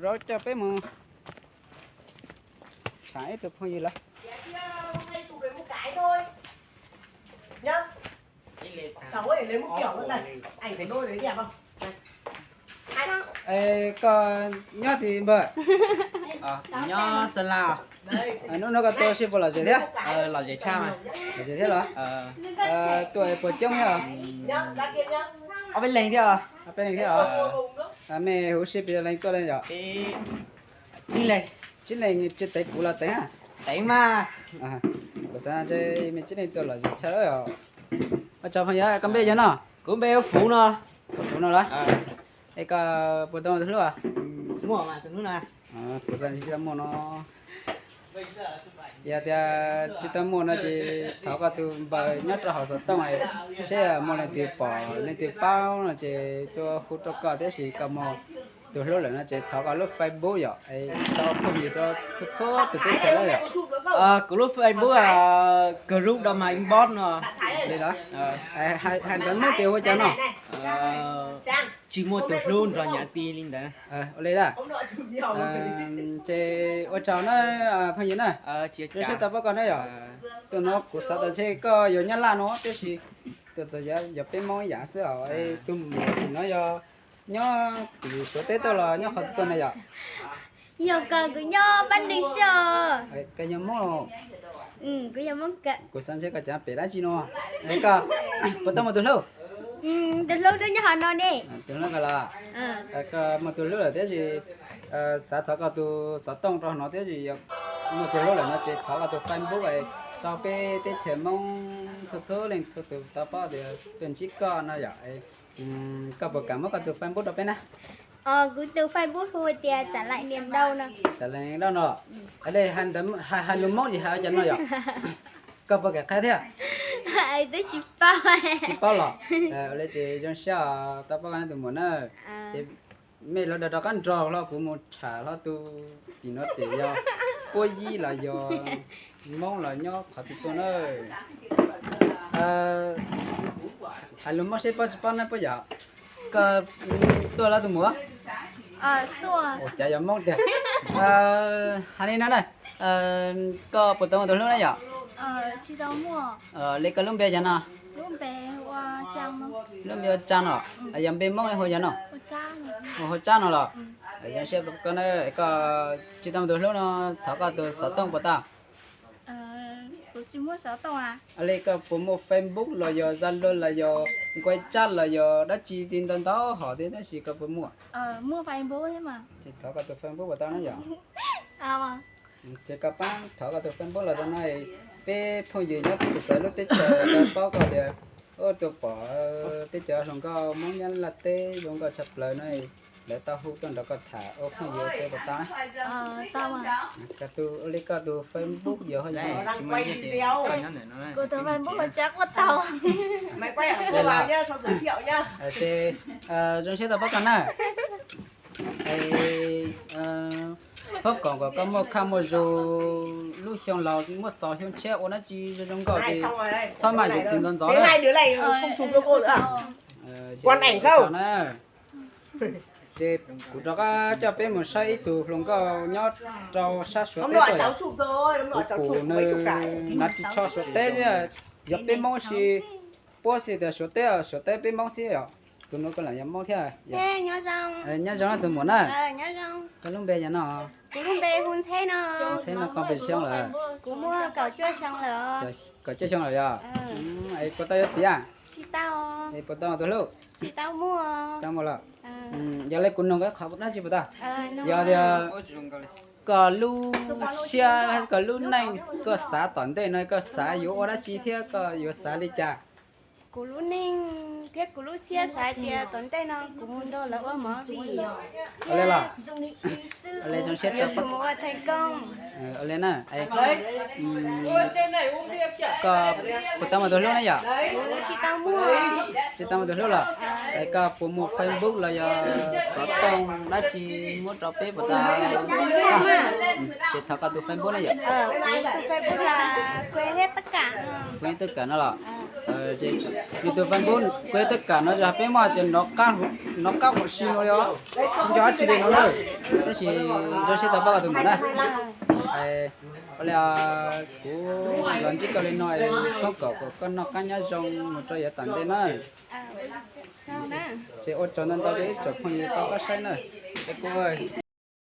Zaub coj peb mus tsham ib tug phooj ywg lawm. Es koj nyob twg npawg? Nyob Xeeb Las. Hnub no koj tuaj sib puas lom zem thiab? Lom zem thiab los? Tuaj puas coob thiab? Ob peb leeg thiab. Ob peb leeg thiab os. Mej huv si puas yog leej tuaj leej yom? Tsib leeg. Tsib leeg tsis teev kuv los teev a? Teev mas. Kuv xav ntshe mej tsib leeg tuaj lom zem tshaj os. Ua tsaug phooj ywg, koj npe yog no? Kuv npe hu Fuv no. Hu Fuv no los? Es koj puas tau muaj tus hlub? Muaj mas tus hlub na. Kuv tsis tau muaj no. Yog tias tsis tau muaj no ces thov koj tus npawb nyob rau hauv xov tooj seb muaj leej twg pom leej twg paub no ces tuaj hu rau koj, tiam sis koj muaj tus hlub lawm no ces thov koj lub Facebook yom, es tau phooj ywg rau txhua txhua tus teb chaws na yom. Kuv lub Facebook Kws Lub Doo Mas Inbox no. Li los? Hais ntawv Hmoob ces hu ua cas no? Tsis muaj tus hlub nrog nyav ti li ntawd. Ua li a. Ces ua tsaug na phooj ywg na. Zoo siab tau paub koj na yom. Tus no kuv xav tias ntshe koj yog Nyab Laj no tiam sis tus txawm yog peb Hmoob ib yam xwb os. Tus muam tim no yog nyob tim Suav teb tuaj los nyob qhov twg tuaj na yom? Yog kawg kuv nyob Pab Neeg xwb os. Koj yog Hmoob los? Kuv xav ntshe koj cov pem dab tsi no. Koj puas tau muaj tus hlub? Tus hlub twb nyob hauv no ne. Tus hlub koj los? Koj muaj tus hlub lawm tiam sis xav thov koj tus xov tooj rau hauv no tiam sis yog muaj tus hlub lawm no ces thov koj tus Facebook es rau peb teb chaws Hmoob txhua txhua leej txhua tus tau paub tias tuaj ntsib koj no yom. Koj puas kam muab koj tus Facebook rau peb na? Kuv tus Facebook hu tias Txam Laim Niam Dau no. Txam Laim Niam Dau no. Hais lus Hmoob ces hais ua cas no yom? Koj puas kam qhia thiab? Twb tsis paub. Tsis paub los? Ua li ces zoo siab tau paub koj tus muam na. Ces mej los dag rov qab nrog hlo kuv mus tsham hlo tus tim no tim yog Puab Yib los yog Hmoob los nyob qhov twg tuaj na. Hais lus Hmoob seb paub tsis paub na puab yom. Koj tuaj los tus muam? Ua cas yog Hmoob tiag. Hais li no na, koj puas tau muaj tus hlub na yom? Li koj lub npe yog no? Lub npe hu Tsab no. Yog npe Hmoob hu yog no? Hu Tsab no los? Zoo siab koj na, koj tsis tau muaj tus hlub no thov koj tus xov tooj puas tau? Li koj puas muaj Facebook los yog Zalo los yog WeChat los yog dab tsi ti ntau ntau hom thiab tab sis koj puas muaj? Ces thov koj tus Facebook puas tau na yom? Ces koj pab thov koj tus Facebook los rau no, peb phooj ywg nyob txhua txhua lub teb chaws tau paub koj tias, ua, tuaj pom peb cov hluas nkauj Hmoob Nyab Laj teb zoo nkauj tshaj plaws no, lawv tau hu tuaj nrog koj tham ua phooj ywg puas tau? Koj tus, ua li koj tus Facebook yog hais tias, kuv tus Facebook hu Tsab Quaj Taug. Ces zoo siab tau paub koj na. Fob koom kom koj muaj khaj muaj zug, lub xyoo laus muaj xaus xyoo tshiab ua dab tsi zoo zoo nkauj ces txhob maj yuav txiv ntxov ntxov na. Ces kuv rov qab coj peb mus saib ib tug hluas nkauj nyob rau sab Suav teb tuaj. Kuv pum nws hnav ris tsho Suav teb thiab, yog peb Hmoob xwb, puab xwb tias Suav teb, Suav teb peb Hmoob xwb yom. Tus no koj lam yog Hmoob thiab. Nyob zoo na tus muam na. Koj lub npe yog no? Kuv lub npe hu Ntxheb no. Ntxheb no koj pes xyoo lawm? Kuv muaj kaum cuaj xyoo lawm. Kaum cuaj xyoo lawm yog? Es puas tau yuav txiv a? Tsis tau. Es puas tau tus hlub? Tsis tau muaj. Tau muaj lawm. Yog li kuv nug koj qhov dab tsi puas tau? Yog tias koj lub siab, koj lub neej, koj xav tom ntej no koj xav yuav ua dab tsi thiab koj yuav xav li cas? Kuv lub neej thiab kuv lub siab xav hais tias tom ntej no kuv mus nrog lawv ua movie. Ua li los? Ua li zoo siab tau paub. Ua li na. Koj puas tau muaj tus hlub na yom? Tsis tau muaj. Tsis tau muaj tus hlub los? Es koj puas muaj Facebook los yog xov tooj dab tsi muab rau peb puas tau? Ces thov koj tus Facebook na yom. Kuv yeej twb kawm no los? Ces nws tus Facebook kuv twb kam no, peb muaj tias nov qab huv si no li os, tsis nco dab tsi li no na. Tab sis zoo siab tau pab tus ntawm na. Ua li kuv los ntsib koj li no, thov kom koj noj qab nyob zoo mus rau yav tom ntej na. Ces ua tsaug ntau ntau rau ib tsoom phooj ywg tau pab saib na. Es kuv